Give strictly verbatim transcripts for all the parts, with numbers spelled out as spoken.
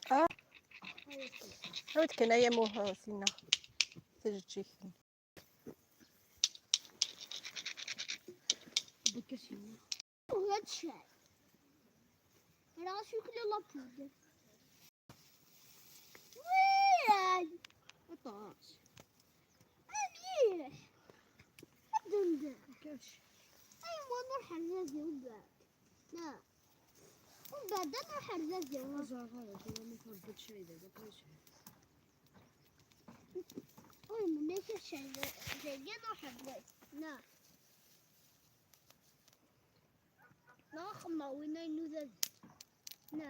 Ah. Ɛawed kan, ay amuha, tinna. Tajeǧǧigt. Ula d cay. Rah asukli la poudre. Wiray. Aṭas. Amyiḥ. Ad d-ndeh. Ay, wa nruḥ ar dagi, mbeɛd. Na. Mbeɛd ad nruḥ ar dagi. Ur ẓriɣ ara, tura ma tṛebbiḍ cay da, da kan cay. Ur mennak cay da, dagi ad nruḥ ar dagi. Na. Neɣ axemmer win ay nudaden. Na.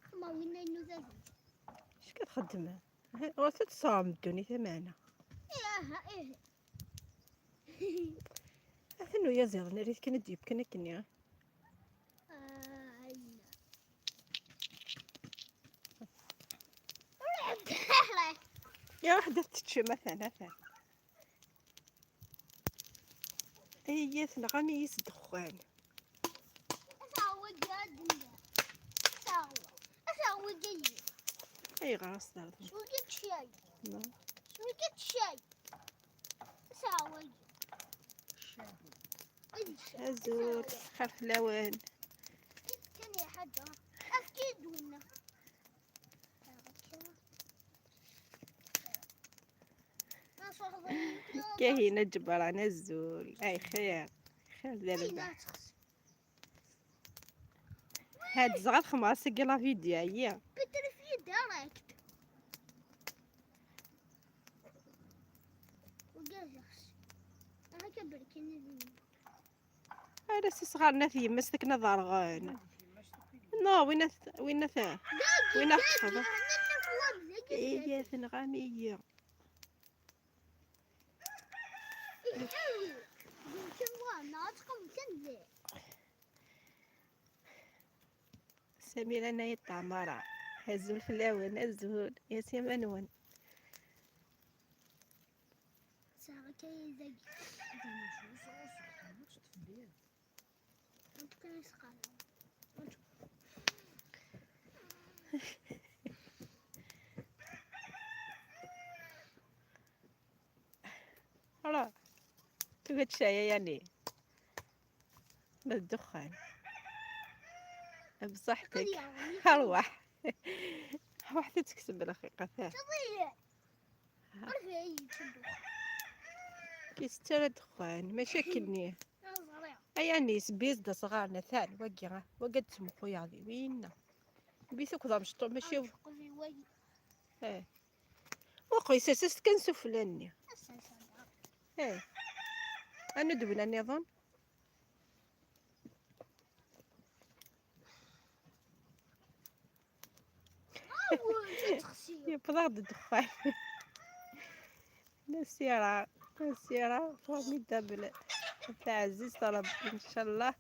Axemmer win ay nudaden. Acu ka txeddmem? Ur tettṣerrem ddunit ameɛna. Aha, ih. Atan uyaziḍ, nerrit kan ad d-yefken akken-nni. Ay. Iruḥ-d ad teččem, atan, atan. Ay, tenɣam-iyi s ddexxan. Ayɣer a s-terḍem? Cwiya cay. No. Cwiya cay. Azul, xir fell-awen. Kan ya ḥaǧa. Efk-iyi-d winna. Kahina Ǧebran, azul. Ay, xir. Xir d rrbeḥ. Had zɣar xemɣas-agi la vidéo-yi. Pétrifié direct. Ugadeɣ. Aha, kabbel kan idin. Ala s isɣaren at yemma-s akken ad rɣen. No, win at, win at, win at xḍa. Iya, tenɣam-iyi. Samira n At Ɛmara. Azul fell-awen, azul. Yes, aman-nwen. Sɛiɣ akayad dagi. Anti kan isqan. Ala, tugi ad tecɛi yani. Ma d ddexxan. Bṣaḥ-tek. Arwaḥ. Arwaḥ ad tekseb lxiqat. Kis tara ddexxan, mačči akkenni. Ay anis, bis d asɣar n atan, wagi, wagi ad temxuyaḍ i winna. Bis akked amecṭuḥ, mačči. Eh. Waqil sers-as kan sufella-nni. Eh. Anu d wina nniḍen? Yewweḍ-aɣ-d ddexxan. Nasira, Nasira, formidable. Taɛzizt Ṛebbi, ncallah.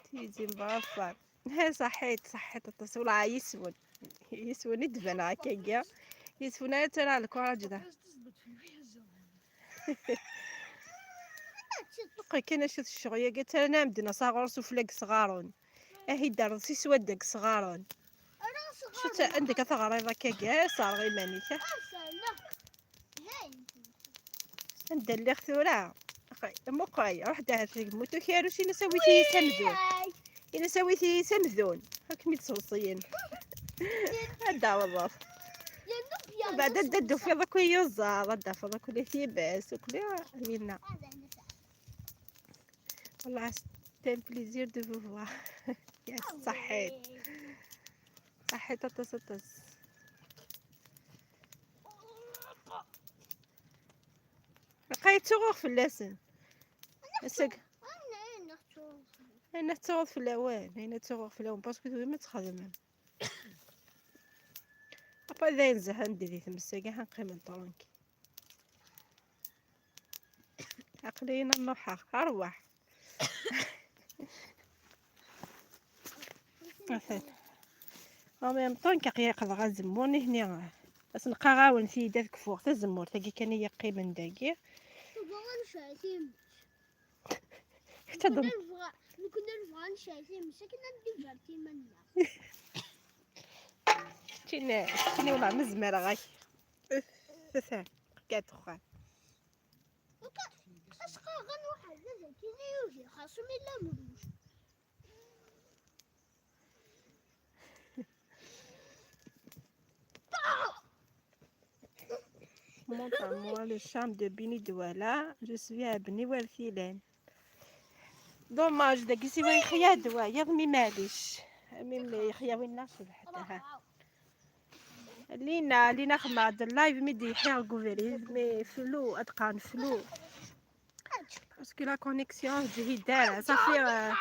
Tizi Mbaɛfar. He, ṣaḥit, ṣaḥit aṭas. Wala yis-wen. Yis-wen i d-baneɣ akkagi. Yis-wen ara ttaraɣ lekwaṛaǧ da. Aql-iken acu tecceɣ yagi, ttarran medden asaɣur sufella deg isɣaren. Ahi d-terreḍ s iswadda deg isɣaren. Acu anda ka teɣriḍ akkagi? Serɣ iman-ik. Anda lliɣ tura? Muqel, ruḥ-d ahat deg mutu karuc, ini-as awit-iyi s amdun. Ini-as awit-iyi s amdun. Ad kem-id-sewṣiyen. Ad d-awḍeḍ. Mbeɛd ad d-tufiḍ akk iyuzaḍ, ad d-tafeḍ akk les fibres, akk les, winna. Wallah, c'est un plaisir de vous voir. Yes, ṣaḥit. Ṣaḥit aṭas, aṭas. Lqay ttɣuɣ fell-asen. Ass-agi. Ayen ad ttɣuɣ fell-awen, ayen ad ttɣuɣ fell-awen, parce que tugim ad txedmem. Apa d ayen zhan di tmes-agi, ḥa nqqimen tranquille. Aql-iyi nruḥeɣ, arwaḥ. Atan. En même temps, aql-iyi aql-aɣ azemmur, nihni. As nqaɣ-awen tiyita deg fuɣ, tazemmurt-agi kan i yeqqimen dagi. Kečč ad Nekkni nebɣa ad nesɛu times akken ad nediverti iman-nneɣ. Keččini, keččini, wellah ma zemreɣ-ak. Atan, qeɛɛed uxxam. Asqaɣen uḥeddad akkin i yugi, xas umi llan mruc. Montre-moi le charme de Bini Douala. Je suis à Bni Wertilen. Dommage, dagi siwa yexya-d wayeḍ, mi maɛlic. Mi yexya winna cebḥet, aha. Lina, Lina xedmeɣ-d live mi d-yeḥiɣ deg ubrid, mi flou, ad qqaren flou. Parce que la connexion, ur teǧhid ara, ça fait, euh,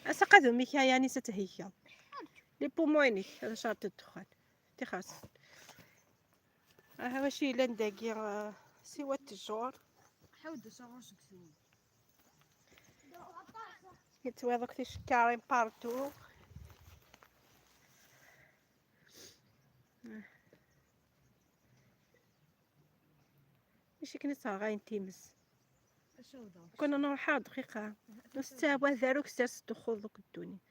ass-a qadum-ik, a Yanis, ad theyyaḍ. Les poumons-inek, ad cerṭ ddexxan. Tixas. Aha, wacu yellan dagi, euh, siwa ttjur. Ḥawed asaɣur seg tmurt. Yettwaḍ akk ticekkarin partout. Mačči akken i ttɣayen times. Acu d-, kna nruḥ ar dqiqa. Ur tettɛawad ara ukessar s ddexxuḍ deg ddunit.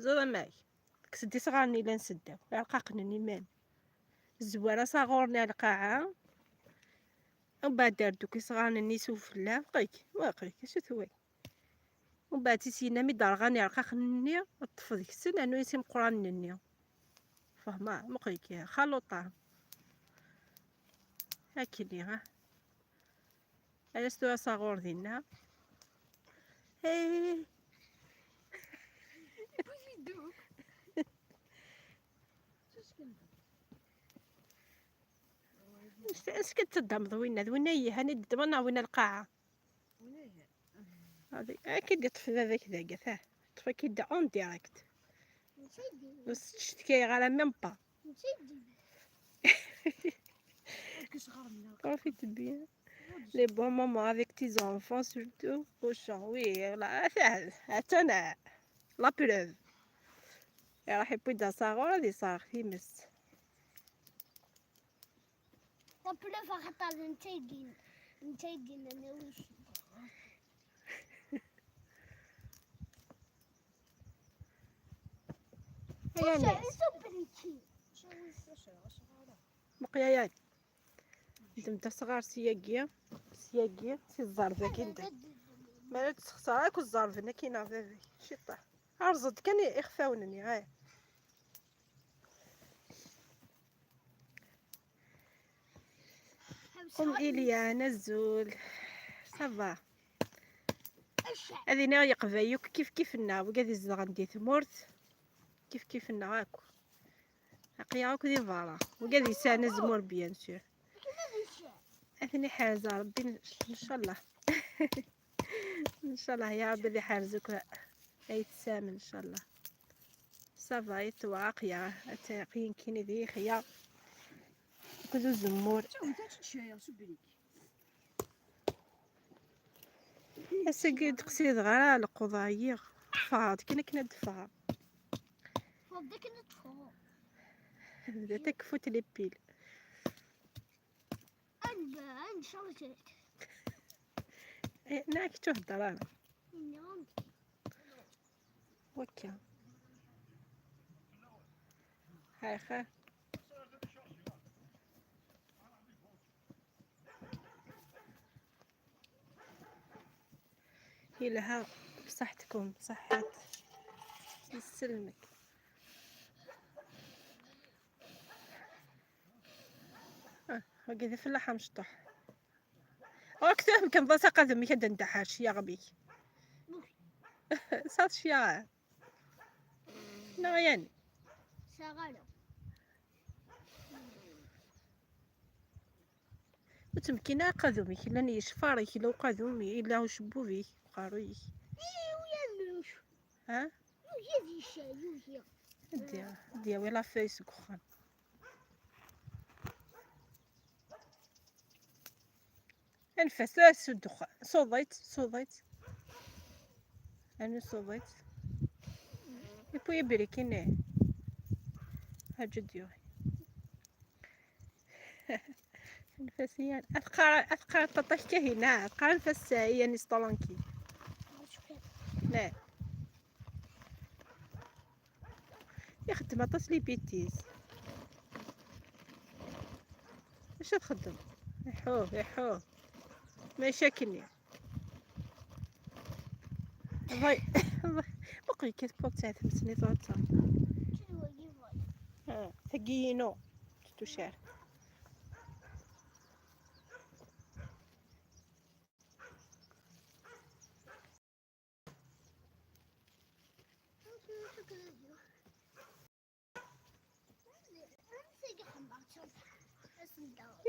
Ẓriɣ amek. Kkes-d isɣaren yellan seddaw. Iɛelqaqen n iman. Zwar asaɣur-nni ar lqaɛa. Mbeɛd ar duk isɣaren-nni sufella. Waqik, waqik, acu tway? Mbeɛd i s-yenna mi d-rɣan iɛelqaqen-nni, ṭṭef deg-sen, rnu-yas imeqqranen-nni. Fehmeɣ, muqel-ik, xaluṭa. Akken-nni, ha? Ala s tura s aɣur dinna. Hey! Ansi, ansi ad teddameḍ winna? D winna i yelhan i d-ddmeɣ neɣ winna lqaɛa? Hadi, akka i d-iṭṭef baba-k dagi, ta. Iṭṭef-ak-id en direct. Ur s-ttcetkayeɣ ara même pas. Profite bien. Les bons moments avec tes enfants, surtout au champ. Oui, là, attends, attends, la preuve. Iruḥ yewwi-d asaɣur ad iṣerrex times. Ṭapla axaṭer netta i d-in-, netta i d-yennan awi-k. Ay, Anis. Meqyayan. Ddem-d asɣar syagi, syagi, si ẓẓerb-agi. Mi ara d-tessexṣer akk ẓẓerb-nni akkin a baba-k. Ciṭṭaḥ. Rẓ-d kan ixfawen-nni, ay. Qqum Ilian, azul. Ça va. Ad iniɣ yeqbayel akk kif kif-nneɣ, wigad izedɣen di tmurt, kif kif-nneɣ akk. Aql-aɣ akk di berra. Wigad yesɛan azemmur, bien sûr. Ad ten-iḥrez Ṛebbi, ncallah. Ncallah ya Ṛebbi ad iḥrez akk ay tessam, ncallah. Ça va, yettwaɛaq ya, atan aql-in kini di yixya. Akked uzemmur. Ass-agi ur d-qsideɣ ara leqḍeɣ, ɛyiɣ. Ffɣeɣ-d kan akken ad d-ffɣeɣ. Ffɣeɣ-d akken ad d-ffɣeɣ. Bda takfut les piles. Anda, anda cerǧet? Eh, neɣ kečč ur heddeṛ ara. Nniɣ-am-d. Wakka. Ḥaxa. Yelha, بصحتكم، صحيت. يسلمك. Ah, wagi d afellaḥ amecṭuḥ. Ɣur-k tura mkan ḍas aqadem-ik ad d-ndeḥ ar ccyaɣ-ik. Saḍ ccyaɣ. Neɣ yani. Saɣ ara. Ur ttmekkin ara aqadum-ik, llan yecfar-ik, yella uqadum, yella ucebbub-ik, uqerruy-ik. Ih, ur yanuc. Ha? Yugi ad yecca, yugi. Ad d-ya-, ad d-yawi la feuille seg uxxam. Anef-as, tura s ddexxan. Suḍ-itt, suḍ-itt. Anu suḍ-itt. Yewwi abrikin-nni. Ḥaǧa d-yuɣ. Anef-as yan. Ad teqqar, ad teqqar ṭaṭa-k kahina. Ad teqqar anef-as yan, istanki. Ixeddem aṭas les bêtises. Acu ad txeddem? Iḥuh, iḥuh. Mačči akkenni. Ḍay-, ḍay-, muqel kan pour tesɛa tmes-nni ẓerta. Ah, tagi inu. Tuccar.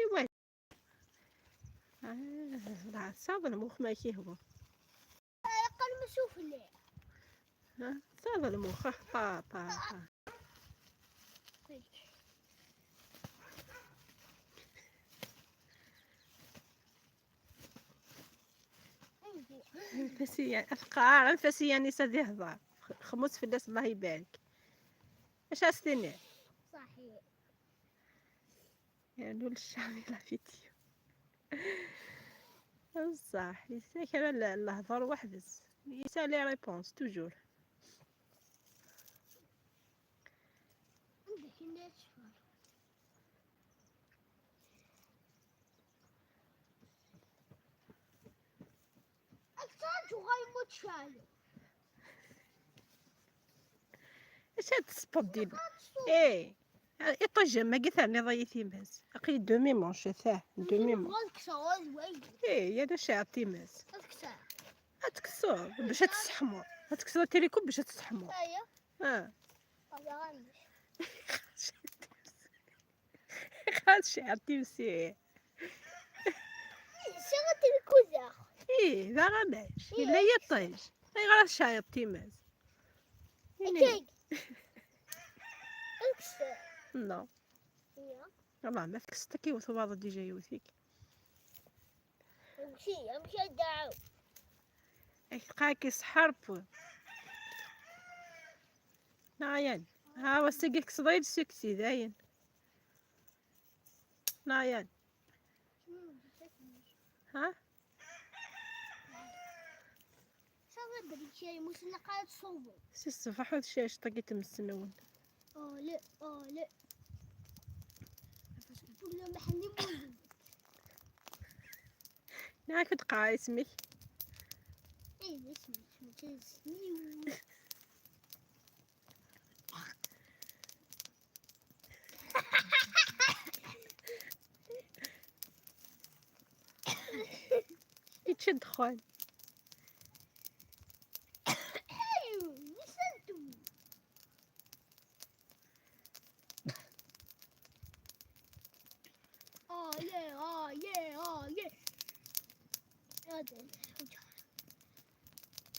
Iwa. Ah, la, tesɛiḍ lmux ma k-ihwa. Yeqqel mesufli. Ha, tesɛiḍ lmux, ah, pa, pa, pa. Anfasiyan, afqar, anfasiyan-is ad ihḍer. Xmus fell-as, Allah ibarek. Acu as-tiniḍ? Ṣaḥi. Yernu leccaɣ di la vidéo. Bṣaḥ, yesla kra l-, lehḍur weḥd-s. Yesɛa les réponses, toujours. Anda kina yettfar? Ad ttraǧuɣ ay muččal. Acu ad tespeḍ din? Eh, iṭij am-agi terniḍ-iyi times. Aqi demi manche, tah, demi manche. Ad kkseɣ ad wagi. Eh, ya d acu times? Ad kkseɣ. Ad tekkseḍ bac ad tesseḥmuḍ. Ad tekkseḍ atriku bac ad tesseḥmuḍ. Aya. Ah. Aya amek. Xas cɛer timsi. Sɛiɣ atriku daɣ. Ih, d aɣamac. Ih. Yella yiṭij. Ayɣer ad tceɛɛiḍ times? Akkagi. Ad kkseɣ. Non. Ya. Wallah, ma tekkseḍ akka yiwet waḍu déjà yiwet-ik. Amek i, amek i d-aɛaw? Ak tqaɛek isḥerpun. Nayan. Ha, wass-agi tkesseḍ-iyi-d sukti, dayen. Nayan. Ha? Sawa brikay, musen laqaɛa tṣubu. Si ṣṣbeḥ ur tecɛiceḍ tagi tmes-nwen. Ole, ole. Ula meḥni muzen. Nɛak d qqar isem-ik. Eh, d isem-ik, mačči d isem-iw. Yečča ddexxan. Oh yeah, oh yeah, oh yeah.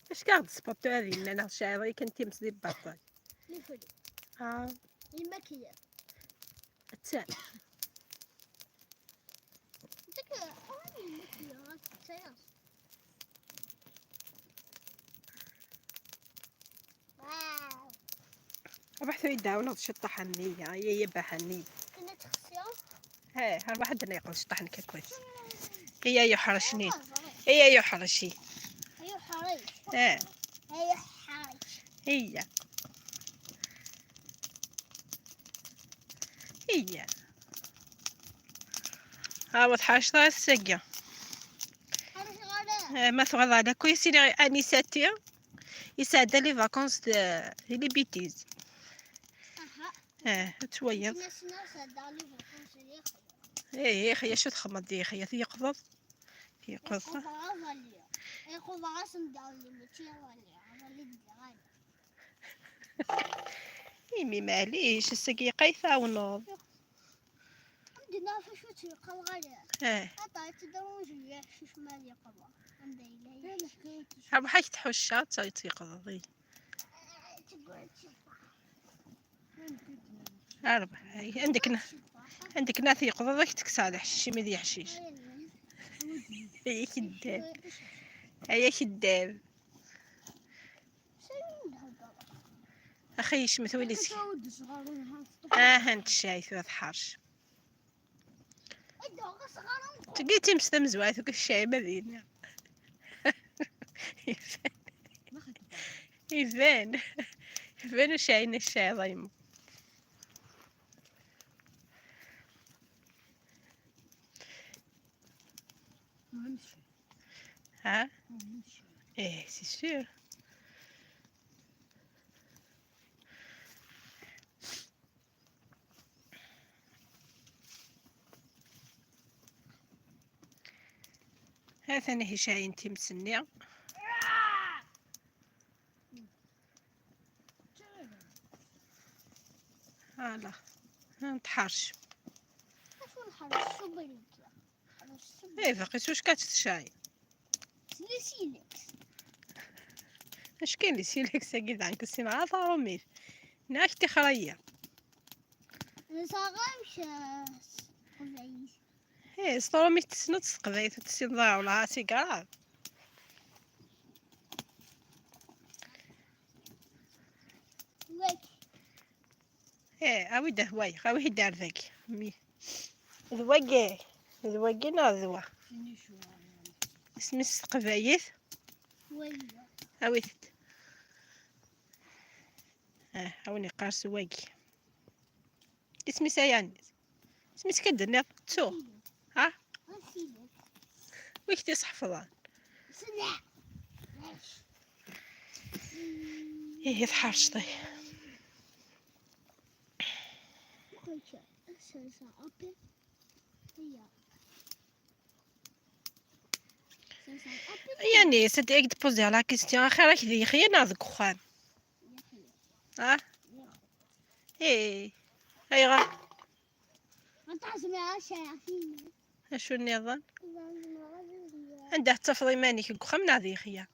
Acu k-aɣ-d-tespeḍ tura dinna, neɣ tceɛɛiḍ-iyi kan times di lbaṭel? Lifri. Ah. Yemma-k-ya. Attan. Tek, ah, yemma-k-ya, ah, tettayeḍ. Wow. Ruḥ tura ad d-tɛawneḍ ciṭṭaḥ-nni, ya, ya, ya, baḥ-nni. Kena txesya? Eh, ruḥ ad d-neqleḍ ciṭṭaḥ-nni kakwas. Iya, yuḥrec-nni. Iya, yuḥrec-i. Yuḥrec. Eh. Yuḥrec. Iya. Iya. Ha, ur tḥerceḍ ara ass-agi. Ḥerceɣ ara. Eh, ma tebɣiḍ ala, ku yesili Anisati, yesɛedda les vacances de, di les bêtises. Aha. Eh, ad twayeḍ. Ttnasen-as ad d-aɣli bu lxemsa d ixeyyar. Eh, ixeyyar, acu txedmeḍ di ixeyyar? Tyeqḍeḍ? Tyeqḍeḍ. Iqḍeɛ aḍalli. Iqḍeɛ asen-d aḍalli, mačči aḍalli. Aḍalli d lɣala. Imi maɛlic, ass-agi iqay tɛawneḍ. Anda naf acu tt-yeqḍeɛ ɣaya? Eh. Ata, yettedrunju yiḥcic ma ad yeqḍeɛ. Anda yella yiḥcic? Rbeḥ-ak tḥucca, d ta i tt-yeqḍeḍ, i. Arba. Ay, عندك ن-, عندك ناس يقضوا ذاك تكسر الحشيش، ما يدي حشيش. يا كذاب. يا كذاب. أخي، يشمت ويلي سك-، آه، أنت شايف هذا حرش. تلقيتي مستمزوعة، تقول الشاي ما بينا. يبان. يبان. يبان الشاي، الشاي ضيمو. Hein? Eh, c'est sûr. Ha-t-an ihi cayen times-nni. Voilà. Ha, tḥercem. Acu nḥercem? Ṣubben-d. Eh, baqi s ucka tt-tcay. S les silex. Acu kan les silex-agi daɣen, ur ssineɣ ara taṛumit. Neɣ ak tixra-yi. Nesɛa amek, eh, s teqbaylit. Eh, s taṛumit tessneḍ, s teqbaylit ur tessineḍ ara, wala c'est grave. Wak. Eh, awi-d ahwayeɣ, awi-d ar dagi. Mi-, d wagi, d wagi neɣ d wa? Isem-is s teqbaylit? Wagi. Awit-d. Ah, awen iqqar s wagi. Isem-is a Yanis? Isem-is kan d-tenniḍ? Ttuɣ. Ha? Wi k-t-isḥefḍen? Ihi tḥerceḍ-iyi. Yanis, ad ak-d-poziɣ la question, axir-ak di yexya neɣ deg uxxam? Ah? Eh, ayɣer? Acu nniḍen? Anda tettafeḍ iman-ik, deg uxxam neɣ di yexya?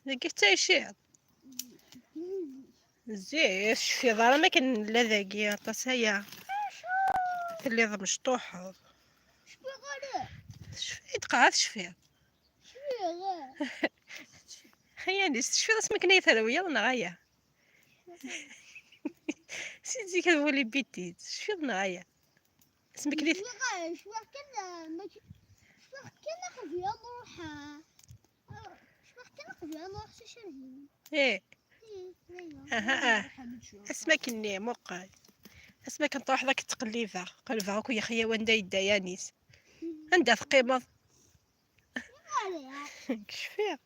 Dagi tettɛiciḍ? Zzi, ur tecfiḍ ara mi akken nella dagi aṭas aya. Telliḍ mecṭuḥeḍ. Tecfiḍ, qɛed tecfiḍ. Ay Yanis, tecfiḍ asmi akken ay terwiḍ neɣ aya? Si zik ad wali bitit, tecfiḍ neɣ aya? Asmi akken ay t- Cwiɣ, cwiɣ kan, eh, mačči, cwiɣ kan aqbel ad nruḥ, eh, cwiɣ kan aqbel ad nruḥ s acerdin. Eh. Eh, aya. Aha, ah. Asmi akken-nni, muqel. Asmi akken truḥeḍ ad k-ttqellibeɣ. Qelbeɣ akk yexya wanda yedda Yanis. Anda teqqimeḍ? Kecfiɣ.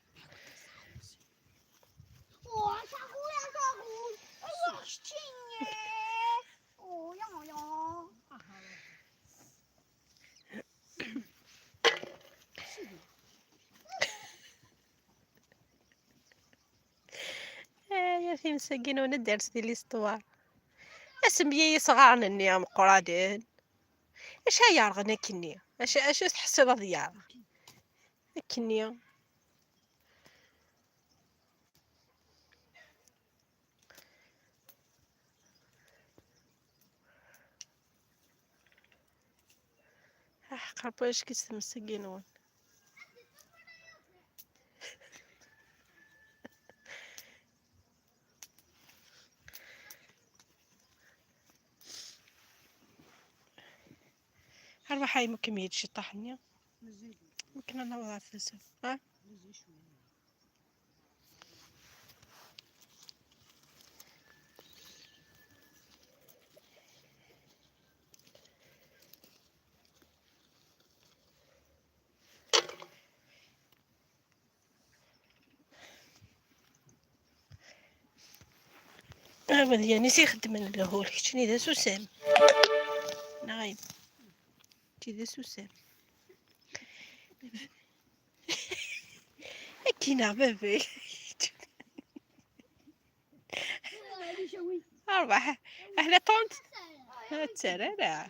Ay, a times-agi-nwen ad d-ters di l'histoire. Asemmi isɣaren-nni ameqqranen. Acu ay yerɣen akkenni? Acu, acu tḥessiḍ ad yerɣ akkenni? Ah, qerbu acu-k s tmes-agi-nwen? Arwaḥ ay mukemmel ciṭṭaḥ-nni. Mukemmel ad naweḍ ɣer tasa. Ha? Awa d Yanis ixeddmen lehul, keččini d asusam. Neɣ ayen? Kečči d asusam. Akkin-a baba. Arbaḥ. Ahla ṭunt. Ur ttarra ara.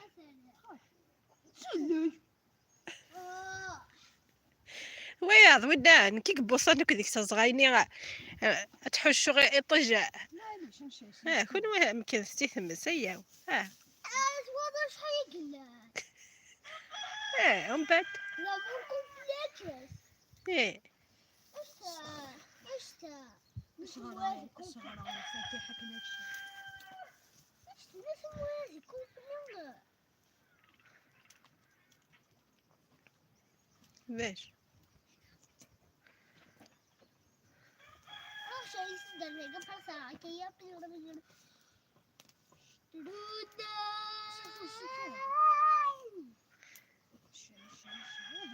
Wiyaḍ, winna, nekk i yebbuṣan akk deg-s azɣay-nni, eh, ad tḥuccuɣ i, iṭij. Ah, kunwi amek d si tmes, ayyaw. Ah. Ah, twalaḍ acḥal i yellan? Eh, umbeɛd? La, mon complexe. Eh. Esta, esta. Esta, esta, esta. Esta, esta, esta. Bac.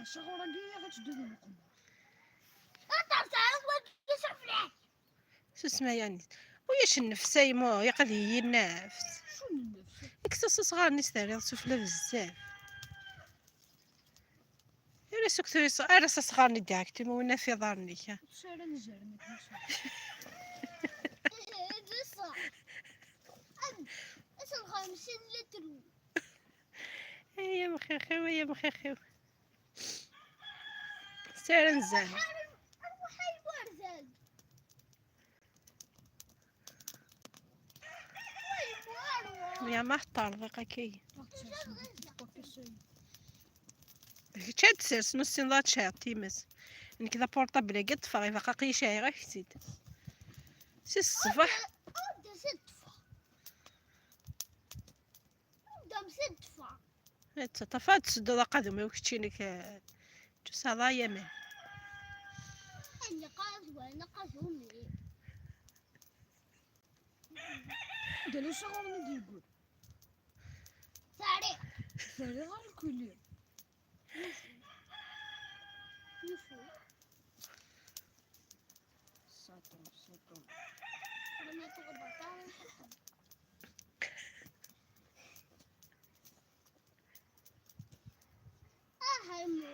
Acu ɣur-agi ad teddu di lqemmer. Aṭas ɛawad iseflay. Susma yani. Ulac nnefs ay mu, yaqad-iyi nnefs. Acu n nnefs? Kkes asɣar-nni s terriḍ sufella bezzaf. Ara sukter is-, ara s asɣar-nni direct, ma win af iḍarren-ik. Ur ara nzerrem. D ṣṣeḥ. Ad, ad xemsin litru. Ay amxixiw, ay amxixiw. Saren zan. Arwaḥ ay iberdan. Ya ma ḥeṭṭar ḍiq akka. Kečč ad tsers, nusin la tcehd times. Nekk d aportabl-agi ṭṭfeɣ, ibaq aqli ceɛɛiɣ-ak-tt-id. Si ṣṣbeḥ. Anda s-id-ṭṭfeɣ? Anda s-id-ṭṭfeɣ? Ad teṭṭef, ad tsedduḍ aqadum-iw keččini-k, eh, tusaḍ ay aman. Ayen iqaz wan aqadum-iw. Dali s ɣur-m i d-yeggul. Tari. Tari ɣer lkuli. Yufu. Yufu. Saṭum, saṭum. Lama tuɣ baṭal. Aha, yemmu.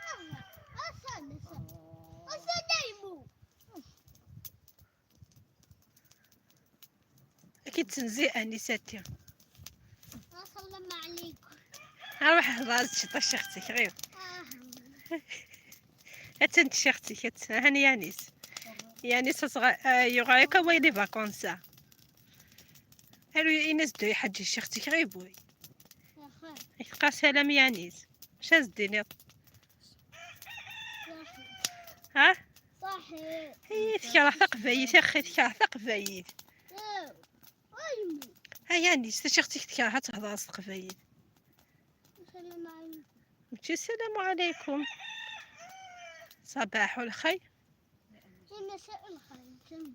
Aha, atan, atan. Atan, a yemmu. Ad k-id-tenzi Anisa-ti. Asalama ɛlikum. Arwaḥ hḍer-d ciṭ a ccixti-k, ɣiwel. Aha. Attan tcixti-k, attan. Ahan Yanis. Yanis asɣa-, ah, yuɣal akka way les vacances-a. Aru, ini-as-d i Ḥaǧi ccixti-k, ɣiwel. Aha. Ak-teqqar salam Yanis. Acu as-d-tiniḍ? Saḥi. Ha? Saḥi. Hi, tekṛeh taqbaylit, axi tekṛeh taqbaylit. Aw. Ay, yemmu. Ha, Yanis, taciɣt-ik tekṛeh ad tehḍer s teqbaylit. Asalama ɛlikum. Mačči asalama ɛlikum. Ṣabaḥ ulxayr. Masa ulxayr.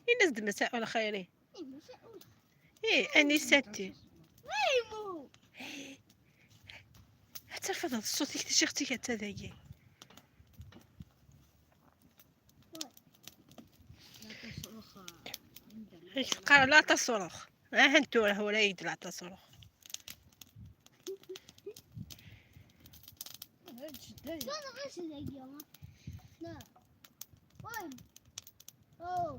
Ini-as-d masa ulxayr. Ih, Anisa-ti. Ad tafeḍ d ṣṣut-ik, taciɣt-ik atta dagi. Ak teqqar la tasrux. Ahan tura hura-yi-d la tasrux. Ǧǧet-d aya. Ǧǧet-d aya. Na. Win. Oh.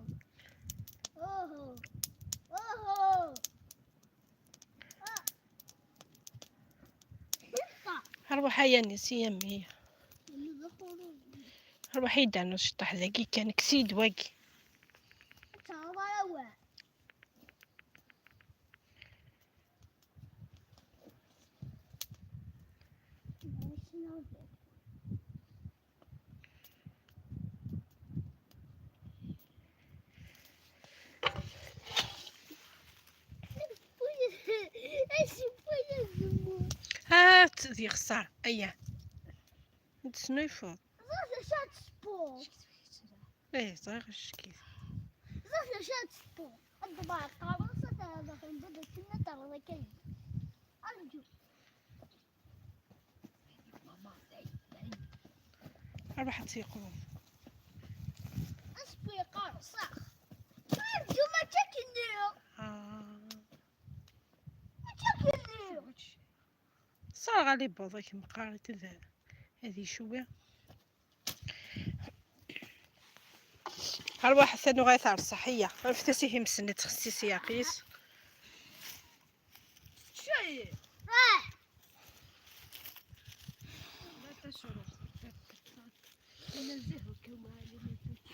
Oh. Oh. Ah. Arwaḥ a Yanis, i yammi. Arwaḥ i d-rnu ciṭṭaḥ dagi kan, kkes-iyi-d wagi. Ah, d yexṣer. Aya. Tesnuyfeḍ. Ẓer d acu ad tespuḍ. Eh, ẓriɣ acu-k. Ẓer d acu ad tespuḍ. Ad d-ḍebbreɣ qqareɣ s at daxel n baba-tsen ad terreḍ akka. Arǧu. Ruḥ ad tt-yeqreb. Asewwi yeqqar ṣax. Arǧu, mačči akken-nni. Ah. Mačči akken-nni. Ṣṣerɣ ali bawḍ ak meqqar ad, ad icewwi. Arwaḥ atan uɣayet ar ṣṣeḥḥiya. Anfet-as i himsen ad txessi s yaqis. Tečča-yi. Ah! La tasruḥ. Ina zehwa kama ali ma tečč.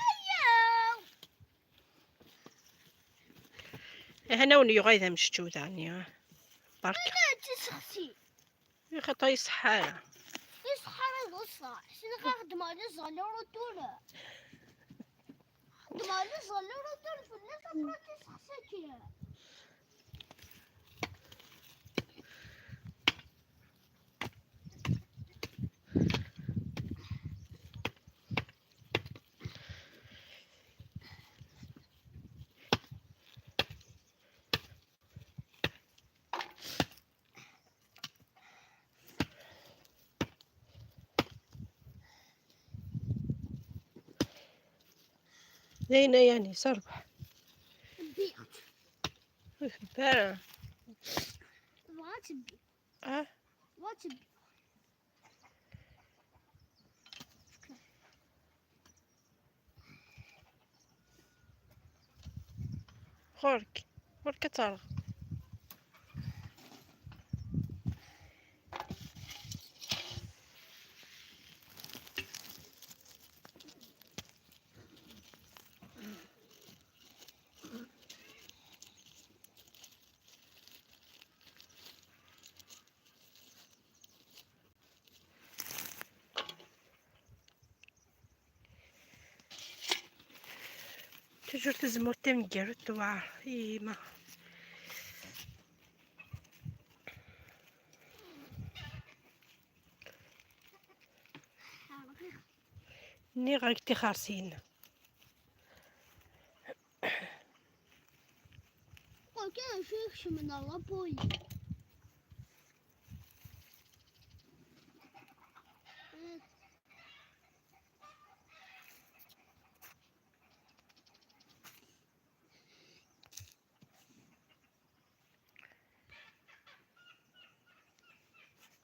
Ayaw! Hana wen yuɣay d amceččew daɣen, ya. Barka. Ina tessexsi. Ixaṭa iṣeḥḥa ara. Iṣeḥḥa ara d ṣṣeḥ. Sneɣ xedmeɣ les allers-retours. Xedmeɣ les allers-retours fell-as, après tiseḥsaki. Dayen a Yanis, rbeḥ. Ur tebbi ara. Ah. Ɣur-k. Ɣur-k ad terɣ. Toujours tazemmurt tameggarut tewɛer i yima. Nniɣ-ak tixersin. Kan acu ikecmen ɣer la police.